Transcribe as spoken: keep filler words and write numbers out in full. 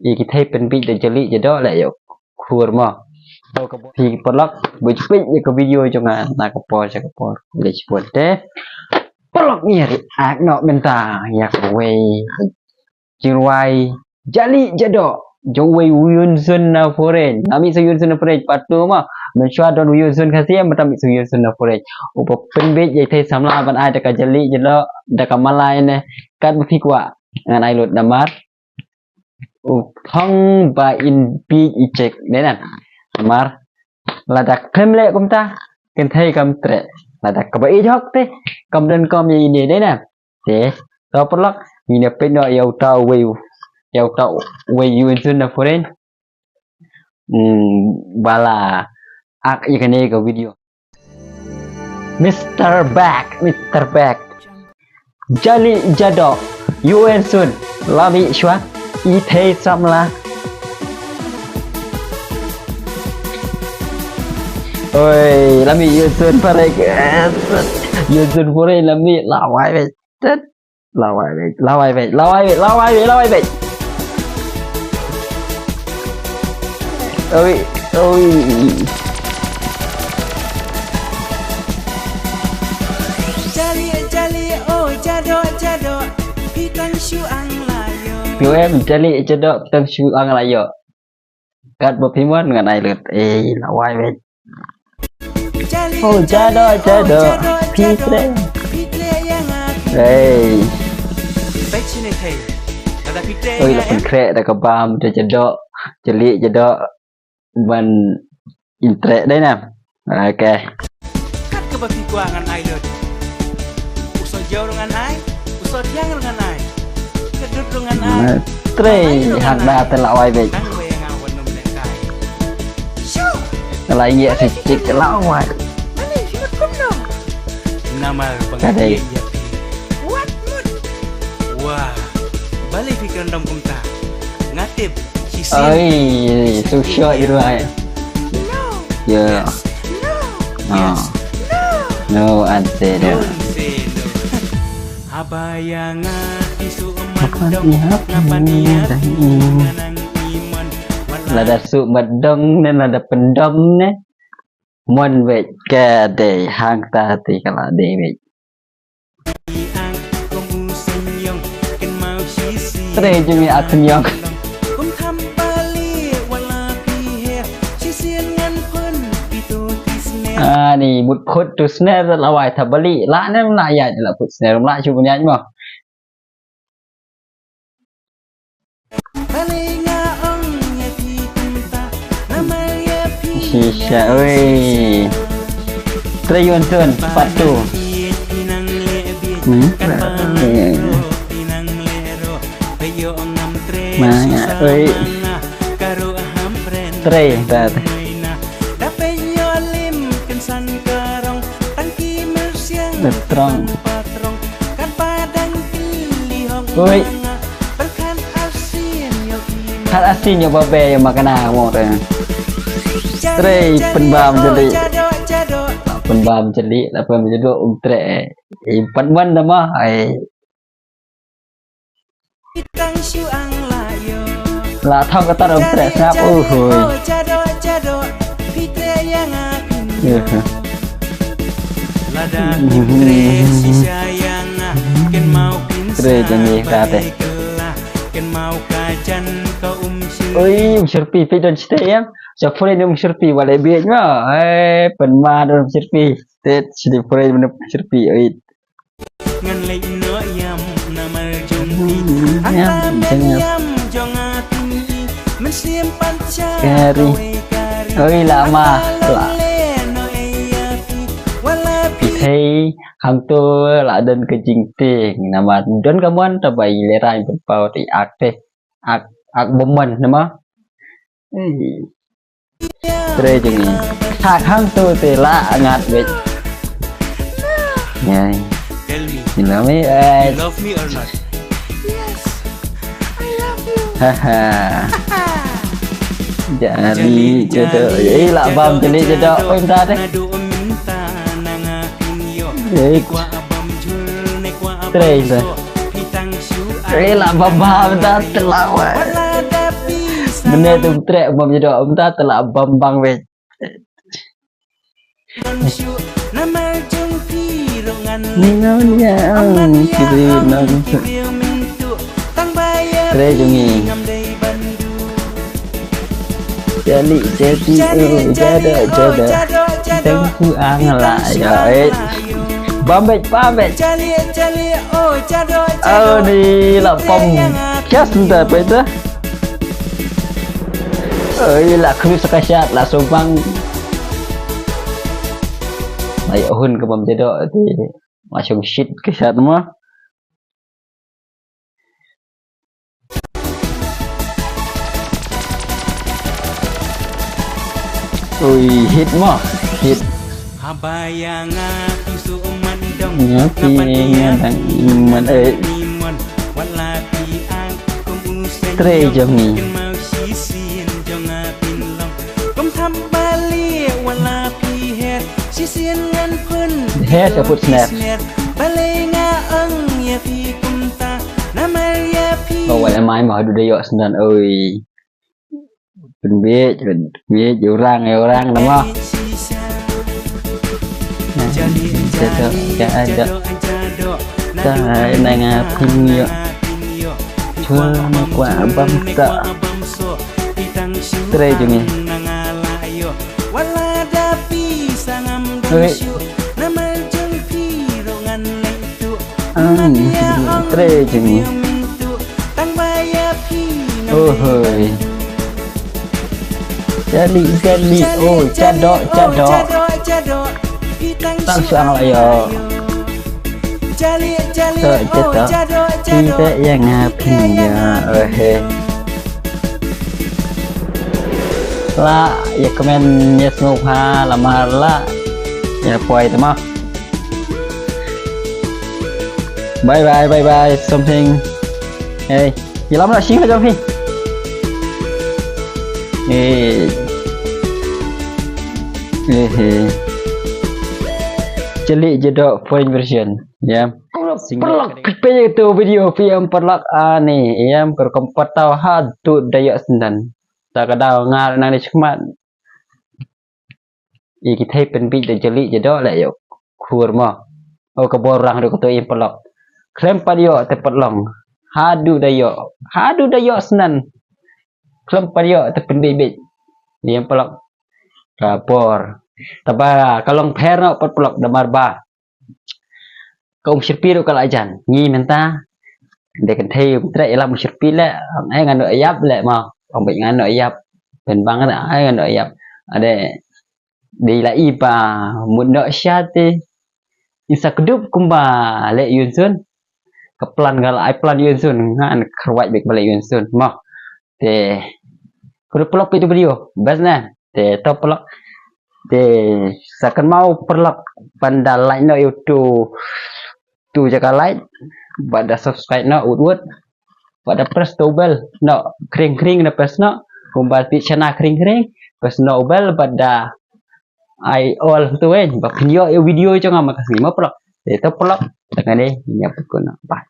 Ïa ki thei pynbiej da jali jadoh leh ïa u khur mo. To ka phi paralok ba ju peit ïa ka video jong nga na ka por sha ka por. Leh shibun te. Paralok ngi react noh mynta ïa kawei jingrwai jali jadoh jong uwei u Yunsun na foreign. Nga mih sa Yunsun na foreign part two mo. Mynshuwa don u Yunsun Khasi, mynta mih sa Yunsun na foreign. U ba pynbiej ïa thei samla ban ai da ka jali jadoh, da ka malai ne. Katba phi kwah ngan ai lut namar u thong ba in biej i chek dei na. Namar lada khlem leh kumta, kynthei kam treh. Lada kaba ïeit hok te kam donkam ïa ine dei na. Te to paralok, ngin ïa peit noh ïa uta uwei, ïa uta uwei u Yunsun na foreign. Hmm, ba la act ïa kane ka video. Mister Bag, Mister Bag. Jali jadoh, u Yunsun, la mih shuwa, i thei samla. Oi, la mih u Yunsun foreign. U Yunsun foreign la mih, la wai beit. Tet. La wai beit, la wai beit, la wai beit, la wai beit, la wai beit. Oi, oi. Jali, jali, oh, jadoh, jadoh. Phi tang shu ang la ïoh. Phi em, jali jadoh, phi tang shu ang la ïoh. Katba phi mon ngan ai lut. Eh, la wai beit. Oh, jadoh, jadoh. Phi treh. Hey. Oi, la pyntreh da ka bam, da jadoh. Jali jadoh. Ban in treh dei na. Okay. Kat kaba phi kwah ngan ai lut. U soh jew ruh ngan ai, u soh thiang ruh ngan ai. Ka dud ruh ngan ai. Trei hak da te la wai beit. Nang wei nga wan num lehkai. Shu. Te la ïa si chik te la wai. Mane, shu kum no. Namar ba nga ïa phi. Wat mut. Wah. Balei phi kren dom kumta. Nga tip. Oi, too short gitu ai. Ya. Ah. No, ante dia. Apa yang aku suka madong, apa ni aku nganang iman. Lada suk madong ne, lada pyndom ne. Mon beit ka dei hangta te ka la dei beit. Trei jong ngi ak senior. Ani mut khut tu snare la wai tha bali la nem la ïa la khut snare la shu ban ïa mo. Shisha, oi. Trei Yunsun, part two. Hmm? Ma, oi. Trei, tat. Betrong. Oi. Khat asin ïa ba be ïa ma kana mo te. Trei pynbam jali. Pynbam jali la pynbam jali um trei. Ei pat wan da ma ai. La thok ka tar um treh sngap, uh, hui. Ïa. Trei jong ngi ka te. Ui, um syrpi phi don shtei em. Sa pule ni um syrpi wale biej ma. Eh, pynma don um syrpi. Tet sidi pule ni um syrpi, ui. Ngan leit noh ïam namar jong phi. Ïam, ïam jong nga. Oi, la ma, la. Phi thei hangto la don ka jingtieng namar don ka mon ta ba i lehraiñ pynpaw te ak te. Ak, ak bymman namar. Ei. Trei jong ngi. Thak hangto te la ngat beit. Ngai. Tell me. You love me? Eh. You love me or not? Yes. I love you. Haha. Jali jadoh. Eh, la bam jali jadoh. Oi, minta deh. Eh. Trei dah. Eh, la bam bam dah telawat. Mynne tu treh bam jadoh mynta te la bam bang wei. Ni nau ni ya ang kibri nang. Treh jong ngi. Jali jadi oh jada jada. Tengku ang la ya eh. Bambet bambet. Oh ni la pom. Kias nta peta. Oi la khru sa ka shat la subang. Ai hun ka bam jadoh ti. Ma shong shit ka shat ma. Oi hit ma hit. Haba ïa nga phi shu man dong. Ïa phi nga dang man eh. Treh jong ngi. Hes a put snap. Oh wat amai ma haduh da ïoh snap oi. Pynbeit pynbeit ïa orang ïa orang nama. Jadok jadok. Ta na nga pynïoh. Chwa ma kwah bam ta. Treh jong ngi. Hei. Ang treh jong ngi. Oh hoi. Jali jali oh jadok jadok. Tang sang la yo. Jadok jadok. Kita yang ngapin ya. Oh hei. La ïa kmen ïa sngewbha la mar la ïa poi te ma. Bye bye bye bye something. Hey, ïa lam la sing la jong hi. Eh. Eh. Jali jadok point version. Ya. Paralok kpei tu video phi em paralok ani em kar kom patau ha tu dayak sendan. Ta ka dau ngar nang ni chmat. I ki thei pynbit da jali jadok la yok khur mo. O ka bor rang dok tu em paralok. Klem pat yok te pat long. Hadu dayak. Hadu dayak sendan. Klem pat yok te pynbit bit. Em paralok. Ka bor. Taba ka long pher no pat paralok da mar ba. Ka um shirpi ruh ka la jan ngi mynta. De kan thei um treh ila um shirpi le. Ai ngan ïap le ma. Ong bit ngan ïap. Ben bang ai ngan ïap. Ade de la i ba mut no sha te. Isa kedup kumba le yun sun. Ka plan ga la ai plan yun sun ngan kharwai bik ba le yun sun ma. Te kudu paralok itu video best na. Te to paralok. Te sa kan mau paralok panda like no YouTube tu jaga like. Bada subscribe no ut ut. Bada press to bell no kring kring na press no. Kumba ti chana kring kring press no bell bada ai all tu eh ba pynyo video jong ama kasi ma paralok. Te to paralok. Tengah ni nyap kuna. Bye.